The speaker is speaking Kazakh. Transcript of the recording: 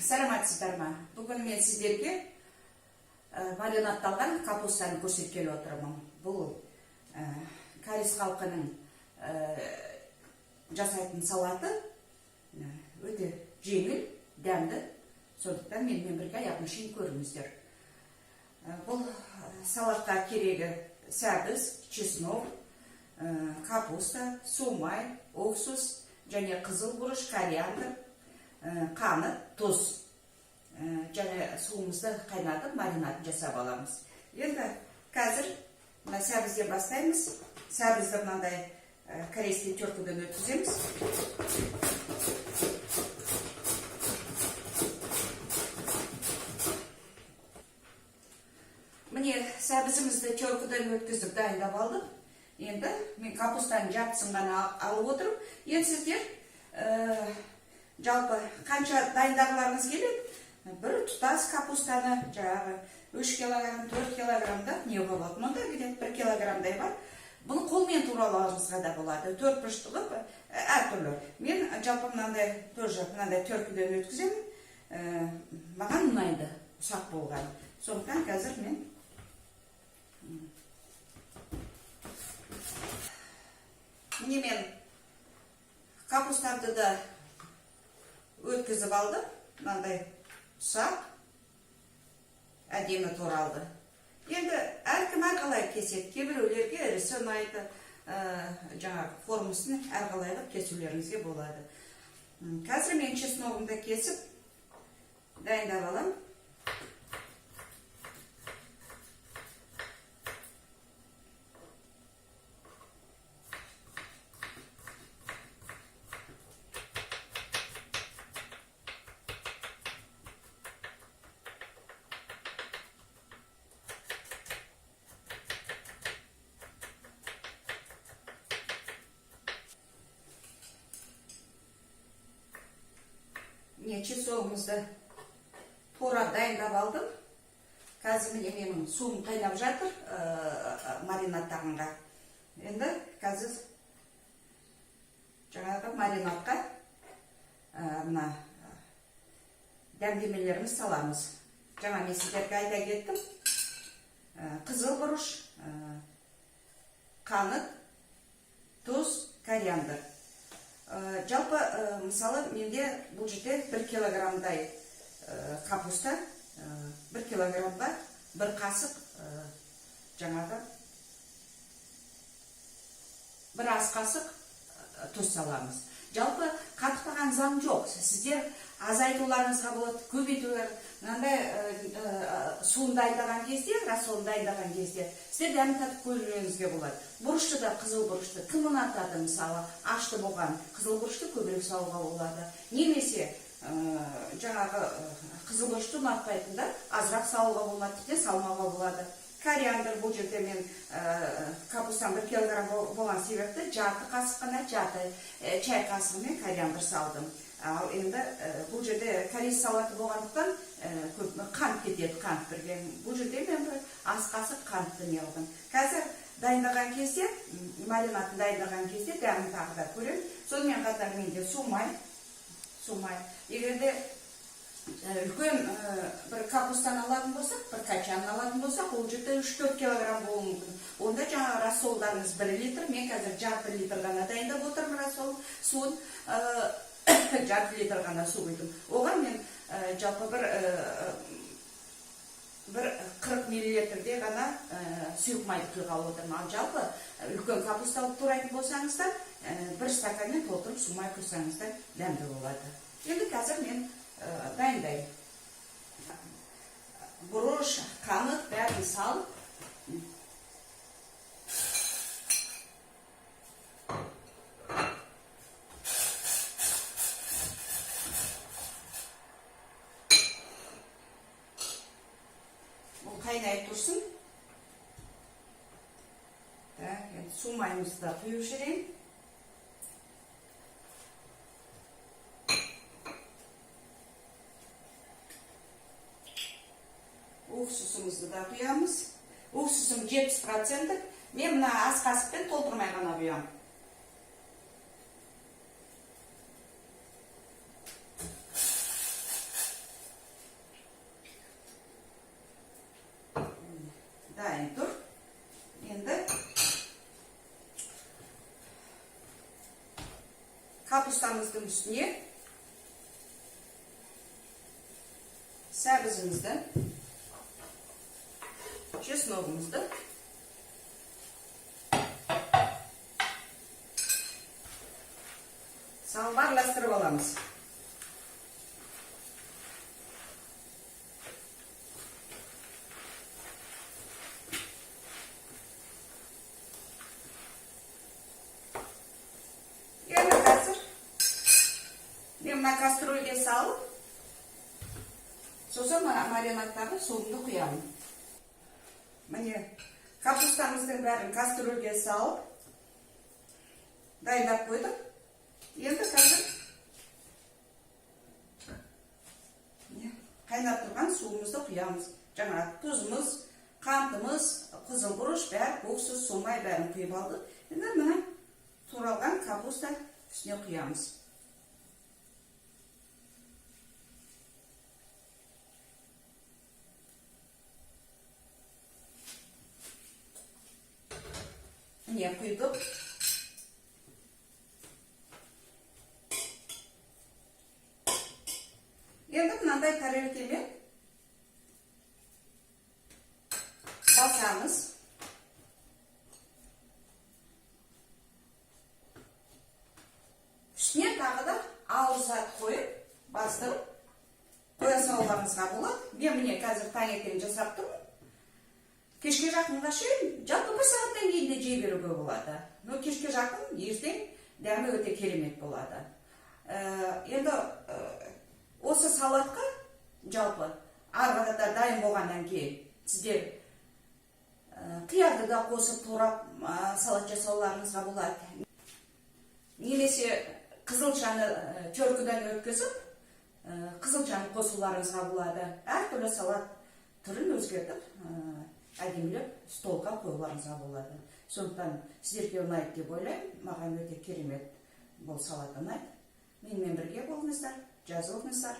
Саламатсыздар ма? Бүгін мен сіздерге маринадталған капустаны көрсеткелі отырмын. Бұл кәріс халқының жасайтын салаты, өте жеңіл, дәмді. Сондықтан менімен бірге аяғына шейін көріңіздер. Бұл салатқа керегі сәбіз, чеснок, капуста, сумай, уксус және қызыл бұрыш, кориандр, қант, тұз. Және суымызды қайнатып, маринадын жасап аламыз. Енді қазір мына сәбізден бастаймыз. Сәбізді мынандай корейский теркадан өткіземіз. Міне, сәбізімізді теркадан өткізіп, дайындап алдық. Енді мен капустаның жартысын ғана алып отырмын. Енді сіздер жалпы қанша дайындағыларыңыз келеді, бір тұтас капустаны жаңағы 3 килограмм, 4 килограммда не болады. Мұнда где-то 1 килограммдай бар. Бұны қолмен туралауыңызға да болады, төрт бұрышты қылып, әртүрлі. Мен жалпы мынандай, тоже мынандай теркіден өткіземін. Маған ұнайды ұсақ болған. Сондықтан қазір мен, міне, мен капустамды да өткізіп алдым. Мынандай ұсақ, әдемі туралды. Енді әркім әрқалай кеседі. Кейбіреулерге ірісі ұнайды, жаңағы формасын әрқалай қылып кесулеріңізге болады. Қазір мен чесногымды кесіп дайындап аламын. Міне, чесногымызды турап, дайындап алдым. Қазір, міне, менің суым қайнап жатыр маринадтағанға. Енді қазір жаңағы маринадқа мына дәмдемелерімізді саламыз. Жаңа мен сіздерге айта кеттім. Қызыл бұрыш, қант, тұз, кориандр. Жалпы, мысалы, менде бұл жерде 1 килограммдай капуста, 1 килограммға бір қасық, жаңағы бір ас қасық тұз саламыз. Жалпы қатықпаған заң жоқ. Сіздер азайтуларыңызға болады, көбейтулер. Мынандай суын дайындаған кезде, рассолын дайындаған кезде сіздер дәмін татып көрулеріңізге болады. Бұрышты да, қызыл бұрышты кім ұнатады, мысалы, ашты болған қызыл бұрышты көбірек салуға болады. Немесе жаңағы қызыл бұрышты ұнатпайтындар азырақ салуға болады, тіптен салмауға болады. Кориандр бұл жерде мен капустан 1 килограмм болған себепті жарты қасық қана, жарты чай қасығымен кориандр салдым. Ал енді бұл жерде корейс салаты болғандықтан, көп қант кетеді, қант бірге. Бұл жерде мен бір ас қасық қантты не қылдым. Қазір дайындаған кезде, маринадын дайындаған кезде дәмін тағы да көремін. Сонымен қатар менде сумай, сумай. Егер де үлкен бір капустаны алатын болсақ, бір качанын алатын болсақ, ол жерде 3-4 килограмм болуы мүмкін. Онда жаңағы рассолдарыңыз 1 литр. Мен қазір жарты литр ғана дайындап отырмын рассол суын. Жарты литр ғана су құйдым. Оған мен жалпы бір 40 миллилитрдей ғана сұйық майды құйғалы отырмын. Ал жалпы үлкен капуста алып турайтын болсаңыздар, бір стаканмен толтырып сумай құйсаңыздар, дәмді болады. Енді қазір мен дайындаймын. Бұрыш, қант, бәрін салып, бұл қайнай тұрсын. Так, енді сумайымызды да құйып жіберейін. Уксусымызды да құямыз. Уксусым 70 проценттік. Мен мына ас қасықпен толтырмай ғана құямын. Капустамыздың үстіне сәбізімізді, чесногымызды салып араластырып аламыз. Енді қазір мен мына кастрюльге салып, сосын маринадтағы суымды құямын. Міне, капустамыздың бәрін кастрюльге салып дайындап қойдық. Енді қазір қайнап тұрған суымызды құямыз. Жаңа тұзымыз, қантымыз, қызыл бұрыш, бәрі, уксус, сумай бәрін құйып алдық. Енді мына туралған капуста үстіне құямыз. Міне, құйдық. Енді мынандай тарелкемен басамыз. Үстіне тағы да ауыр зат қойып, бастырып қоя салуларыңызға болады. Мен міне қазір таңертең жасап тұрмын. Кешке жақынға шейін, жалпы бір сағаттан кейін де жей беруге болады. Но кешке жақын, ертең дәмі өте керемет болады. Енді осы салатқа жалпы ары қарата дайын болғаннан кейін сіздер қиярды да қосып турап салат жасауларыңызға болады. Немесе қызылшаны теркіден өткізіп, қызылшаны қосуларыңызға болады. Әртүрлі салат түрін өзгертіп, әдемілеп столға қоюларыңызға болады. Сондықтан сіздерге ұнайды деп ойлаймын. Маған өте керемет бұл салат ұнайды. Менімен бірге болыңыздар, жазылыңыздар.